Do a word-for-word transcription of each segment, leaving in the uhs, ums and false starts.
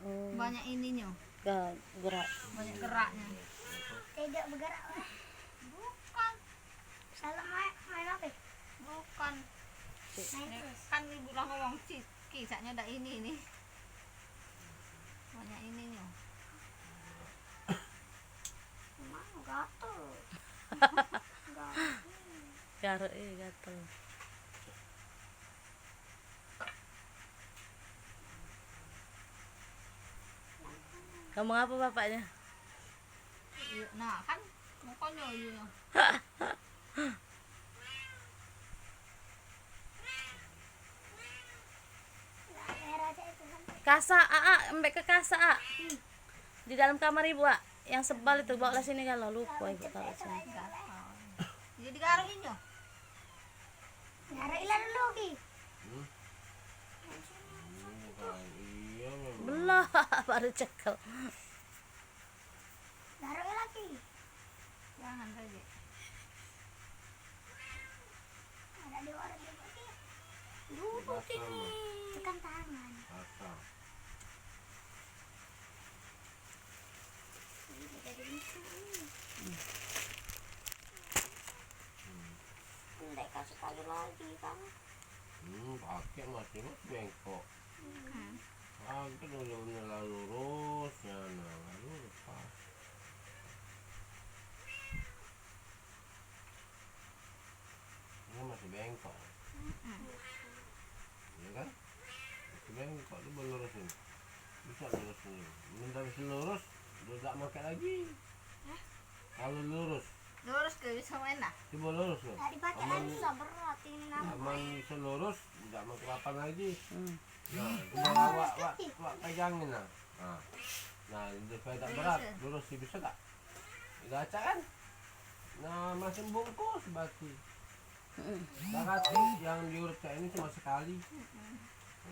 Oh. Banyak ininyo. Ga-, gerak. Banyak geraknyo. Tidak bergerak lah. Bukan. Salah main, main apa? Bukan. Main terus. Kan ibu lah ngomong, "Cik, kisahnya dak ini nih." Banyak ininyo. Emang gatel. Gatel. Garuk, eh, gatel. Ngomong apa bapaknya? Iya, nah, kan mukonyo iyonyo. Kasak, Aa, ambek ke kasak, Aa. Di dalam kamar ibu, Aa. Yang sebal itu, bawalah sini kalau lupa ibu taruh sini. Jadi garuh inyo. Garuh ilah dulu, Ki. Hmm? Iya, memang. Belah, baru cekel. Garuh lagi. Jangan saja. Ada di orang dia pakai. Duduk ini. Tekan tangan. Basah. Ini jadi lucu. Hmm. Ndak kasih kayu lagi, Kang. Hmm, pakai masih bengkok. Hmm. Angkat dulu, ni lah lurus, nah, nah, lalu lepas. Ini masih bengkok. Mm-mm. Iya kan? Masih bengkok, tu belurus ini. Bisa lurus ini. Minta bisa lurus, dia tak makai lagi. Hah? Kalau lurus. Lurus ke bisa main lah? Coba lurus tu. Tak dipakai. Aman, susah berat ini namanya. Aman bisa lurus, tak makai papan lagi. Hmm. Nah, cuma awak, awak, awak pegangin nah. Nah. Nah, supaya tak berat, lurus sih bisa tak? Dah acak kan? Nah, masih bungkus berarti. Mm-mm. Dah kasih yang diurut kayak ini cuma sekali. Mm-mm.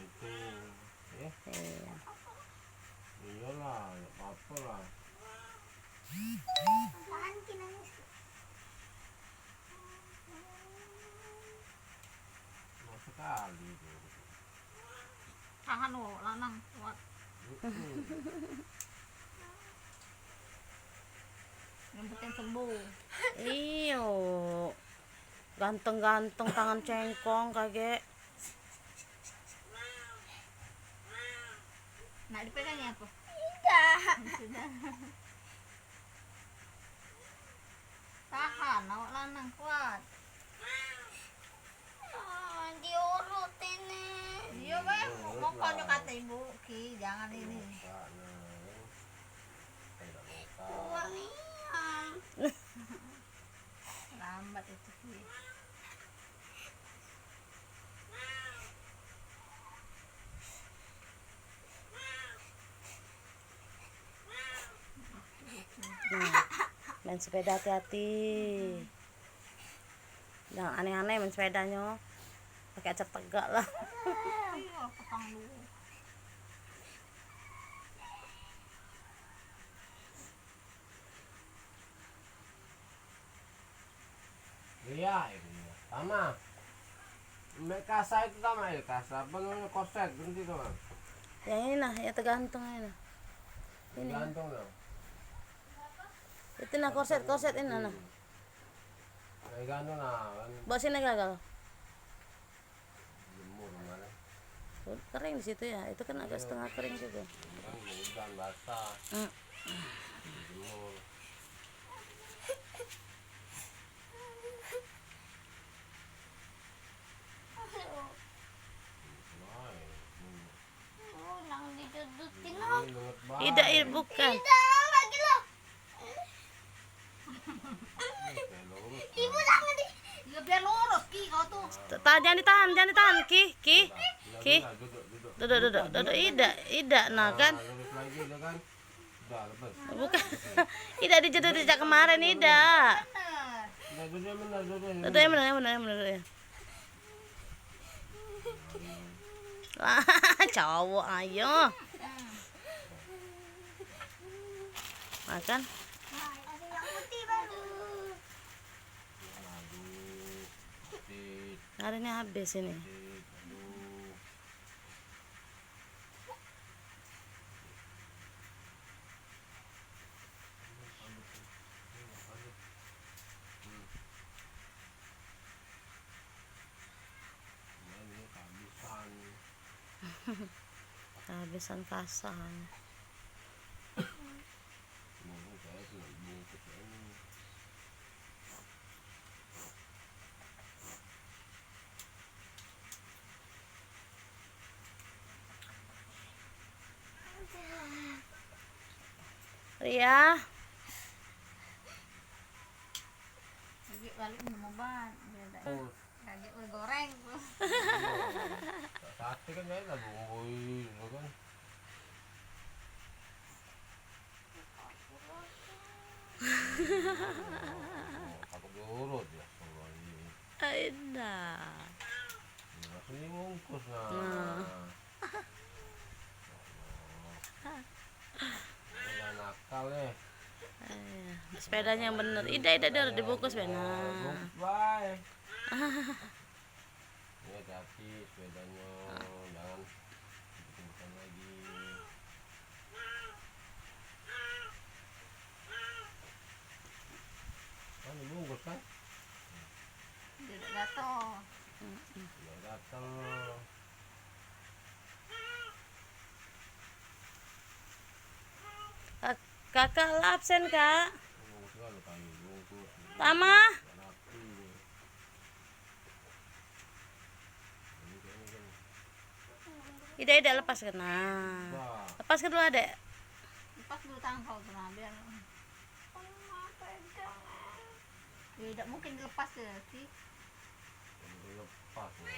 Itu, ya. Iya. Iyalah, tak apa-apa lah. Apaan ki nangis? Cuma sekali tu. Tahan, wong lanang kuat. Mm-mm. Yang penting sembuh. Iyo. Ganteng-ganteng tangan cengkong kagek. Nak dipegang ya apa? Tidak. Sudah. Tahan, awak lanang kuat. Ah, diurut ini. Iya, Bang. Makanya kata ibu, Ki, jangan ini. Kuat, nah. Kuat, iya. Lambat itu, Ki. Nah, main sepeda hati-hati. Jangan aneh-aneh main sepedanyo. Pakai acar tegak lah. Iya, iya. Sama. Mek kasa itu sama ya, kasa. Apa namanya, korset, berhenti tuh, Bang. Yang ini nah, yang tergantung ini nah. Ini. Tergantung tuh. Itu nah, korset, korset ini nah. Hmm. Tergantung nah, kan. Bawa sini gagal. Jemur kemarin. Kering di situ ya, itu kan agak setengah kering juga. Kan hujan basah. Hmm. Jemur. Wah, ini. Oh, nang didudukin, oh. Ini banget. Idak, i-, bukan. Idak lagi lah. Ibu jangan di. Ya biar lurus, Ki, kau tuh. Ta-, jangan ditahan, jangan ditahan, Ki, Ki, Ki. Duduk, duduk, duduk. Duduk, duduk, duduk. Idak, idak, nah kan. Nah, lurus lagi, udah kan? Udah, lepas. Bukan. Idak dijedot sejak kemarin, idak. Bener. Udah, duduk yang benar, duduk yang benar. Duduk yang benar, yang benar, yang benar, ya. Wah, cowok ayo. Makan. Hari ini habis ini. Habisan kasang. Ria. Lagi balik minum obat. Dia tak Oh. Lagi goreng. Sate kan biasa bumbui dulu kan. Takut diurut ya, astagfirullahaladzim. Ai, dah. Nah, langsung dibungkus, nah. Nah. Jangan nakal, eh. Ai, sepedanya yang bener. Ida, ida, ida, dibungkus, benar. Bungkus, bye. Ini hati-hati sepedanya, jangan ditemukan lagi. Kan dibungkus kan? Dia dak gatal. Dak gatal. Kak-, kakak lah absen, Kak. Bungkus kan, kayu bungkus. Tama. Rapi. Ida, ida, lepas ke, nah. Lepas ke dulu, Adek. Lepas dulu tangkal tu, nah, biar. Ya, dak mungkin dilepas ya, Ki. Dilepas ya.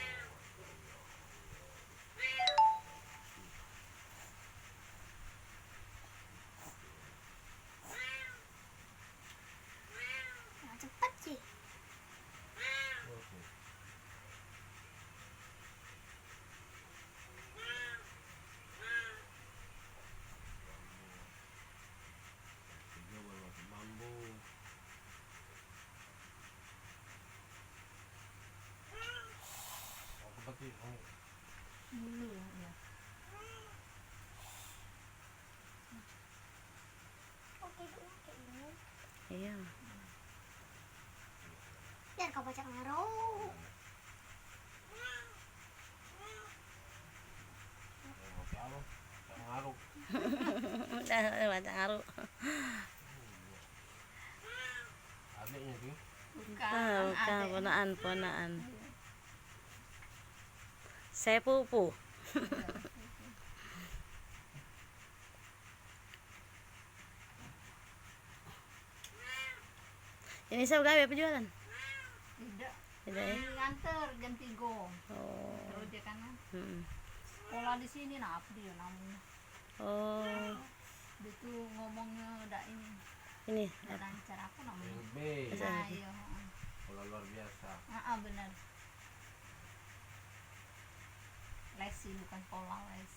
Nah, cepet sih. Dulu ya. Iya. Biar kau pacak ngaruh. Dah, pacak ngaruh. Adiknya tu? Bukan, ah, bukan, adek. Ponakan, ponakan. Sepupu. Ini saya gawe apa jualan? Tidak. Tidak, ya? Ini nganter jam tiga. Oh. Terus dia kan. Mm-mm. Sekolah di sini, nah, apa dia namanya? Oh. Dia tu ngomongnya dak ini. Ini. Dak lancar, apa namanya? L B. Nah, iya, heeh. Sekolah luar biasa. Heeh, bener. Les sih, bukan sekolah, les.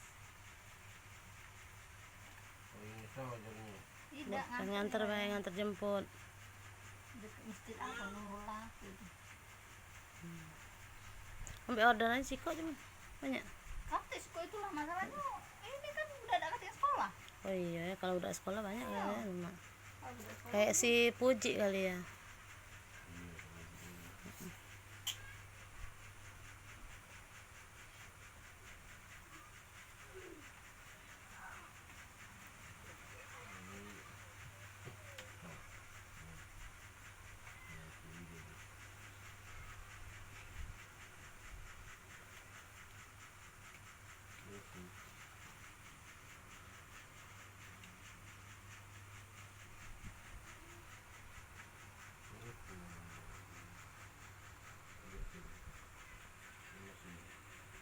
Oh, ini sama jadinya. Tidak, nganter bae, nganter jemput. Deket masjid apa, Nurullah, gitu. Ambek orderan sikok cuman banyak. Kate sikok itulah masalahnya. Ini kan udah ada kate sekolah. Oh iya, ya, kalau udah sekolah banyak. Iya. Kan, Mak. Kalau udah sekolah. Kayak si Puji kali ya.